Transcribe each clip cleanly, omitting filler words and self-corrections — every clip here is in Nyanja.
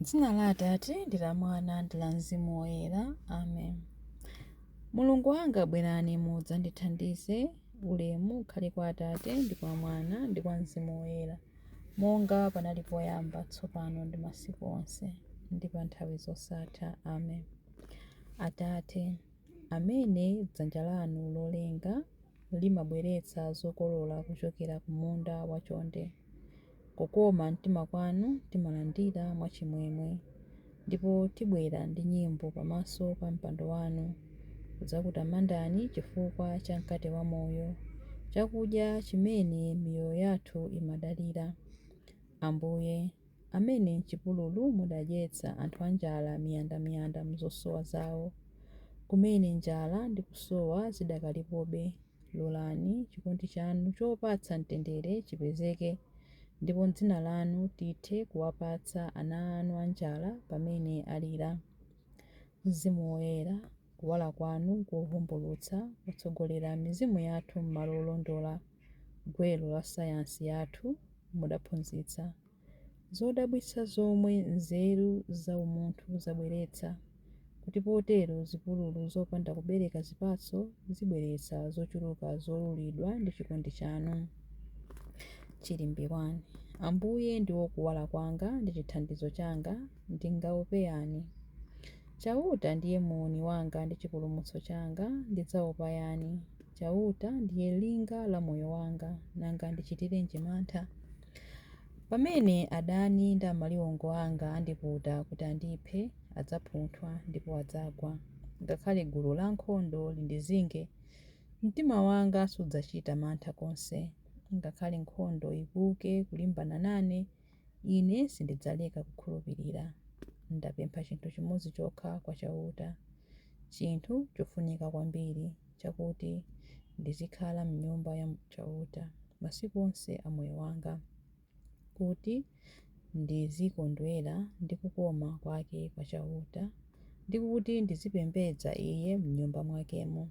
M'dzina la Atate, ndi la Mwana, ndi la Mzimu Woyera. Amen. Mulungu wanga, bwerani mudzandithandize. Ulemu ukhale kwa Atate, ndi kwa Mwana, ndi kwa Mzimu Woyera, monga panali poyamba, tsopano ndi masiku onse, ndi pa nthawi zosatha. Amen. Atate, amene dzanja lanu lolenga limabweretsa zokolola kuchokera ku munda wachonde. Kukoma mtima kwanu timalandira mwachimwemwe, ndipo tibwera ndi nyimbo pamaso pa mpando wanu, kudzakutamandani chifukwa cha mkate wamoyo, chakudya chimene miyoyo yathu imadalira. Ambuye, amene m'chipululu mudadyetsa anthu anjala miyandamiyanda m'zosowa zawo, kumene njala ndi kusowa zidakalipobe, lolani chikondi chanu chopatsa mtendere chipezeke, ndipo m'dzina lanu tithe kuwapatsa ana anu anjala pamene alira. Mzimu Woyera, kuwala kwanu kovumbulutsa kwatsogolera mizimu yathu m'malo olondola, gwero la sayansi yathu, mudaphunzitsa zodabwitsa zomwe nzeru za umunthu zabweretsa, kuti potero zipululu zopanda kubereka zipatso zibweretsa zochuluka zoululidwa ndi chikondi chanu. Chilimbi 1. Ambuye ndiwo kuwala kwanga ndi chithandizo changa, ndingaope yani? Chauta ndiye muuni wanga ndi chipulumutso changa, ndidzaopa yani? Chauta ndiye linga la moyo wanga, nanga ndichitirenji mantha? Pamene adani ndi amaliwongo anga andiputa kuti andiphe, adzapunthwa ndipo adzagwa. Ngakhale gulu lankhondo lindizinge, mtima wanga sudzachita mantha konse. Ngakhale nkhondo ibuke kulimbana nane, ine sindidzaleka kukhulupirira. Ndapempha chinthu chimodzi chokha kwa Chauta, chinthu chofunika kwambiri, chakuti ndizikhala m'Nyumba ya Chauta masiku onse a moyo wanga, kuti ndizikondwera ndi kukoma kwake kwa Chauta, ndi kuti ndizipembedza Iye m'Nyumba mwakemo.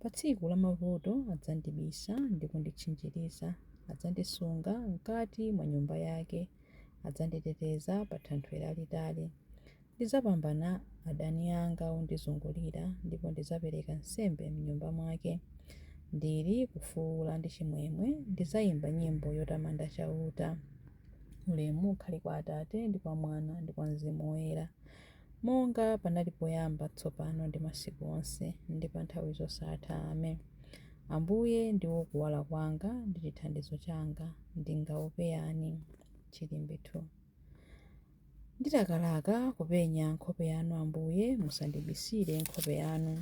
Pa tsiku la mavuto adzandibisa ndi kunditchinjiriza, adzandisunga m'kati mwa nyumba yake, adzanditeteza pa thanthwe lalitali. Ndidzapambana adani anga ondizungulira, ndipo ndidzapereka nsembe m'nyumba mwake. Ndili kufuula ndi chimwemwe, ndidzayimba nyimbo yotamanda Chauta. Ulemu ukhale kwa Atate, ndi kwa Mwana, ndi kwa Mzimu Woyera, monga panali poyamba, tsopano ndi masiku onse, ndi pa nthawi zosatha. Amen. Ambuye ndiwo kuwala kwanga ndi chithandizo changa, ndingaope yani? Chilimbi 2. Ndilakalaka kupenya nkhope yanu Ambuye, musandibisire nkhope yanu.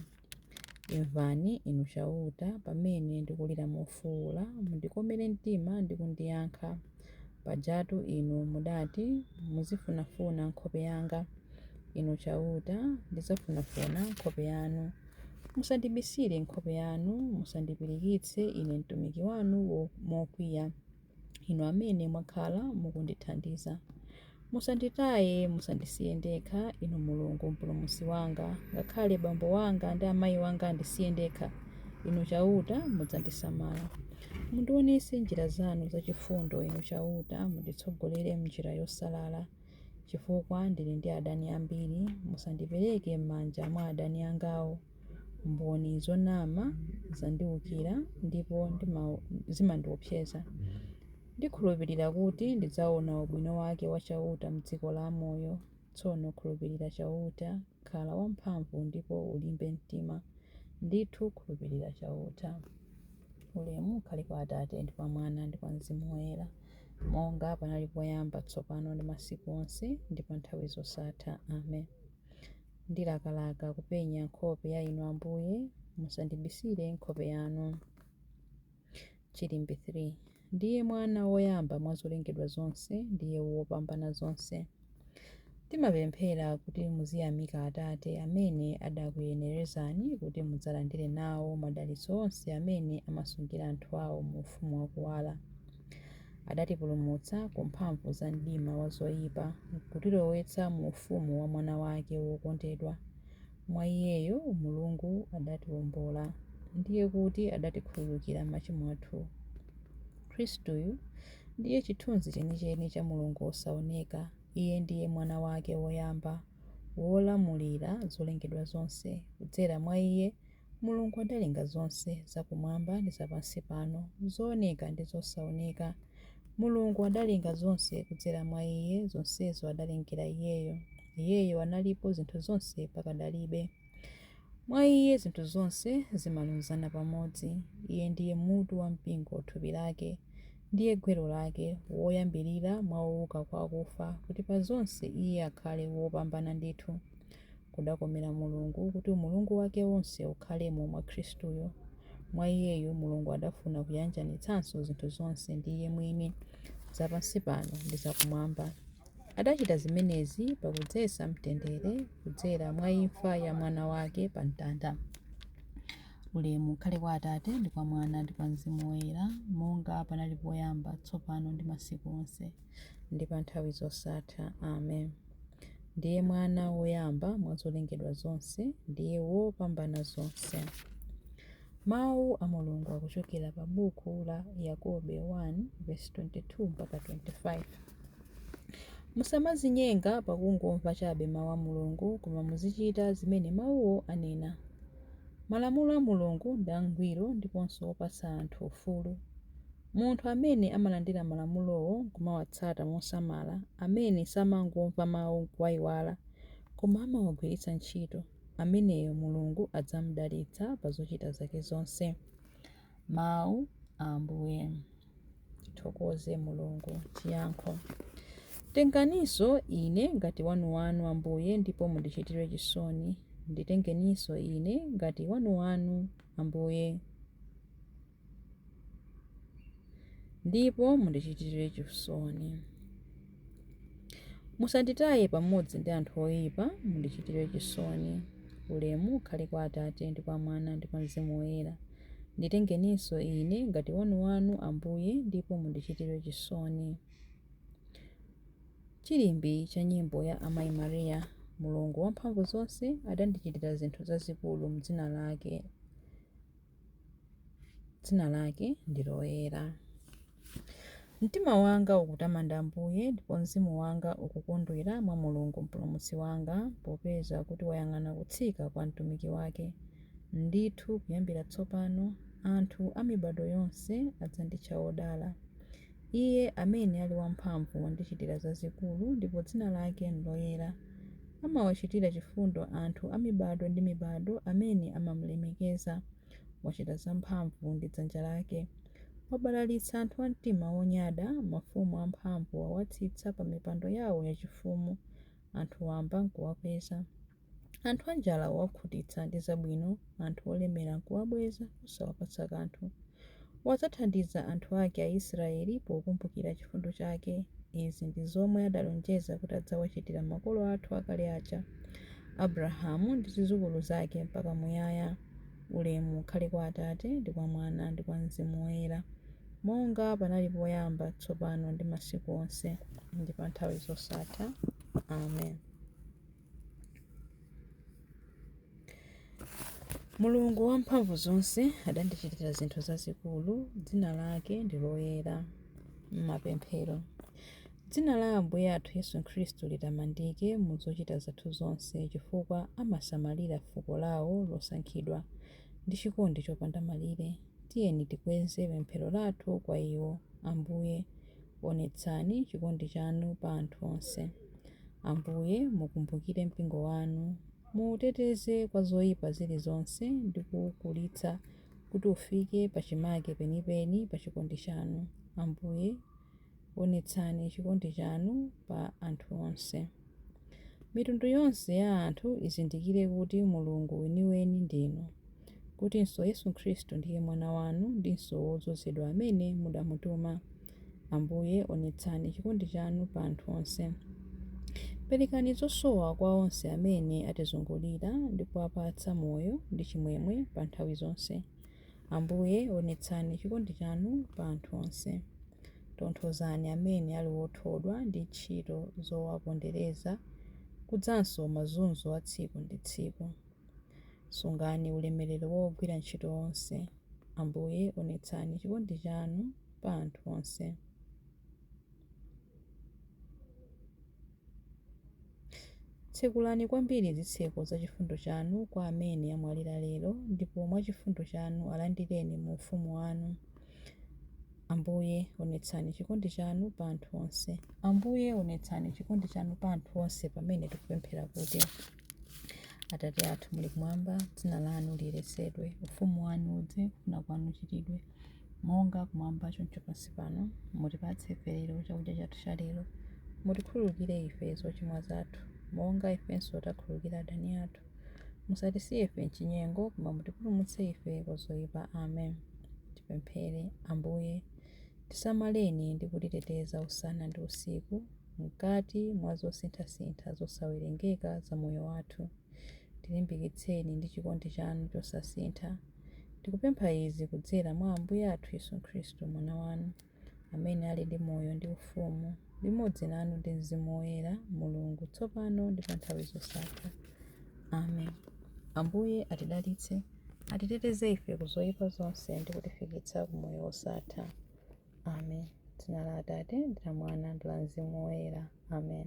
Imvani, Inu Chauta, pamene ndikulira mofuula, mundikomere mtima ndi kundiyankha. Pajatu Inu mudati, Muzifunafuna nkhope yanga. Inu Chauta, ndidzafunafuna nkhope yanu. Musandibisire nkhope yanu, musandipirikitse ine mtumiki wanu mokwiya. inu amene mwakhala mukundithandiza. Musanditaye, musandisiye ndekha, inu Mulungu Mpulumutsi wanga. Ngakhale bambo wanga ndi amayi wanga andisiye ndekha, inu Chauta mudzandisamala. Mundionetse njira zanu zachifundo, inu Chauta, munditsogolere m'njira yosalala. Chifukwa ndili ndi adani ambiri, musandipereke m'manja mwa adani angawo. Mboni zonama zandiwukira ndipo zimandiopseza. Ndikhulupirira kuti ndidzaona ubwino wake wa Chauta m'dziko la amoyo. Tsono khulupirira Chauta, khala wamphamvu ndipo ulimbe mtima. Ndithu khulupirira Chauta. Ulemu ukhale kwa Atate ndi kwa Mwana ndi kwa Mzimu Woyera, monga panali poyamba, tsopano ndi masiku onse, ndi pa nthawi zosatha. Amen. Ndilakalaka kupenya nkhope ya Inu Ambuye, musandibisire nkhope yanu. Chilimbi 3. Ndiye mwana woyamba mwa zolengedwa zonse, ndiye wopambana zonse. Timapemphera kuti muziyamika Atate amene adakuyenerezani kuti mudzalandire nawo madalitso onse amene amasungira anthu ao mu Ufumu wa kuwala. Adatipulumutsa ku mphamvu za mdima wa zoipa, nkutilowetsa mu ufumu wa Mwana wake wokondedwa. Mwa Iyeyo Mulungu adatiwombola, ndiye kuti adatikhululukira machimo athu. Khristuyu ndiye chithunzi chenicheni cha Mulungu wosaoneka. Iye ndiye Mwana wake woyamba, wolamulira zolengedwa zonse. Kudzera mwa Iye, Mulungu adalenga zonse, zakumwamba ndi zapansi pano, zooneka ndi zosaoneka. Mulungu adalenga zonse kudzera mwa Iye, zonsezo adalengera Iyeyo. Iyeyo analipo zinthu zonse pakadalibe. Mwa Iye zinthu zonse zimalunzana pamodzi. Iye ndiye mutu wa mpingo, thupi lake. Ndiye gwero lake, woyambirira mwa ouka kwa akufa, kuti pa zonse Iye akhale wopambana ndithu. Kudakomera Mulungu kuti umulungu wake wonse ukhalemo mwa Khristuyo. Mwa Iyeyu Mulungu adafuna kuyanjanitsanso zinthu zonse ndi Iye mwini, zapansi pano ndi zakumwamba. Adachita zimenezi pakudzetsa mtendere kudzera mwa imfa ya Mwana wake pa mtanda. Ulemu ukhale kwa Atate, ndi kwa Mwana, ndi kwa Mzimu Woyera, monga panali poyamba, tsopano ndi masiku onse, ndi pa nthawi zosatha. Amen. Ndiye Mwana woyamba mwa zolengedwa zonse, ndiye wopambana zonse. Mawu a Mulungu akuchokera pa buku la Yakobe 1:22 mpaka 25. Musamadzinyenga pakungomva chabe mawu a Mulungu, koma muzichita zimene mawuwo anena. Malamulo a Mulungu ndi angwiro ndiponso opatsa anthu ufulu. Munthu amene amalandira malamulowo n'kumawatsata mosamala, amene samangomva mawu n'kuwayiwala, koma amawagwiritsa ntchito, ameneyo Mulungu adzamudalitsa pa zochita zake zonse. Mawu a Ambuye. Tithokoze Mulungu. Chiyankho. Tenganinso ine ngati wanuwanu, Ambuye, ndipo mundichitire chisoni. Nditengeninso ine ngati wanuwanu, Ambuye, ndipo mundichitire chisoni. Musanditaye pamodzi ndi anthu oyipa, mundichitire chisoni. Ulemu ukhale kwa Atate, ndi kwa Mwana, ndi kwa Mzimu Woyera. Nditengeninso ine ngati wanuwanu, Ambuye, ndipo mundichitire chisoni. Chilimbi cha nyimbo ya Amayi Mariya. Mulungu wamphamvu zonse adandichitira zinthu zazikulu m'dzina lake. Dzina lake ndi loyera. Mtima wanga ukutamanda Ambuye, ndipo mzimu wanga ukukondwera mwa Mulungu Mpulumutsi wanga, popeza kuti wayang'ana kutsika kwa mtumiki wake. Ndithu kuyambira tsopano, anthu a mibadwo yonse adzanditcha wodala. Iye amene ali wamphamvu wandichitira zazikulu, ndipo dzina lake n'loyera. Amawachitira chifundo anthu a mibadwo ndi mibadwo amene amamulemekeza. Wachita zamphamvu ndi dzanja lake. Wabalalitsa anthu a mtima wonyada, mafumu amphamvu wawatsitsa pa mipando yawo yachifumu, anthu wamba n'kuwakweza. Anthu anjala wawakhutitsa ndi zabwino, anthu olemera n'kuwabweza osawapatsa kanthu. Wadzathandiza anthu ake Aisraeli pokumbukira chifundo chake. Izi ndi zomwe adalonjeza kuti adzawachitira makolo athu akale aja, Abrahamu ndi zidzukulu zake mpaka muyaya. Ulemu ukhale kwa Atate, ndi kwa Mwana, ndi kwa Mzimu Woyera, monga panali poyamba, tsopano ndi masiku onse, ndi pa nthawi zosatha. Amen. Mulungu wamphamvu zonse adandichitira zinthu zazikulu, dzina lake ndi loyera. Mapemphero. Dzina la Ambuye athu Yesu Khristu litamandike mu zochita zathu zonse, chifukwa amasamalira fuko lawo losankhidwa ndi chikondi chopanda malire. Tiyeni tikweze pemphero lathu kwa iwo. Ambuye, onetsani chikondi chanu pa anthu onse. Ambuye, mukumbukire mpingo wanu, muuteteze kwa zoyipa zilizonse ndi kuwukulitsa kuti ufike pachimake penipeni pa chikondi chanu. Ambuye, onetsani chikondi chanu pa anthu onse. Mitundu yonse ya anthu izindikire kuti Mulungu weniweni ndinu, kutinso Yesu Khristu ndiye Mwana wanu ndinso wodzozedwa amene mudamutuma. Ambuye, onetsani chikondi chanu pa anthu onse. Perekani zosowa kwa onse amene atizungulira ndi kuwapatsa moyo ndi chimwemwe pa nthawi zonse. Ambuye, onetsani chikondi chanu pa anthu onse. Tonthozani amene ali othodwa ndi ntchito zowapondereza kudzanso mazunzo a tsiku ndi tsiku. Sungani ulemerero wa ogwira ntchito onse. Ambuye, onetsani chikondi chanu pa anthu onse. Tsekulani kwambiri zitseko za chifundo chanu kwa amene amwalira lero, ndipo mwa chifundo chanu alandireni mu ufumu wanu. Ambuye, onetsani chikondi chanu pa anthu onse. Ambuye, onetsani chikondi chanu pa anthu onse pamene tikupemphera kuti: Atate athu muli kumwamba, dzina lanu liyeretsedwe, ufumu wanu udze, kufuna kwanu kuchitidwe, monga kumwamba choncho pansi pano. Mutipatse ife lero chakudya chathu cha lero. Mutikhululukire ife zochimwa zathu, monga ifenso takhululukira adani athu. Musatisiye ife m'chinyengo, koma mutipulumutse ife kwa zoyipa. Amen. Tipemphere. Ambuye, tisamaleni ndi kutiteteza usana ndi usiku mkati mwa zosinthasintha zosawerengeka za moyo wathu. Tilimbikitseni ndi chikondi chanu chosasintha. Tikupempha izi kudzera mwa Ambuye athu Yesu Khristu, Mwana wanu, amene ali ndi moyo ndi ufumu limodzi nanu ndi Mzimu Woyera, Mulungu, tsopano ndi pa nthawi zosatha. Amen. Ambuye atidalitse, atiteteze ife ku zoyipa zonse ndi kutifikitsa ku moyo wosatha. Amen. Dzina la Atate ndi la Mwana ndi la Mzimu Woyera. Amen.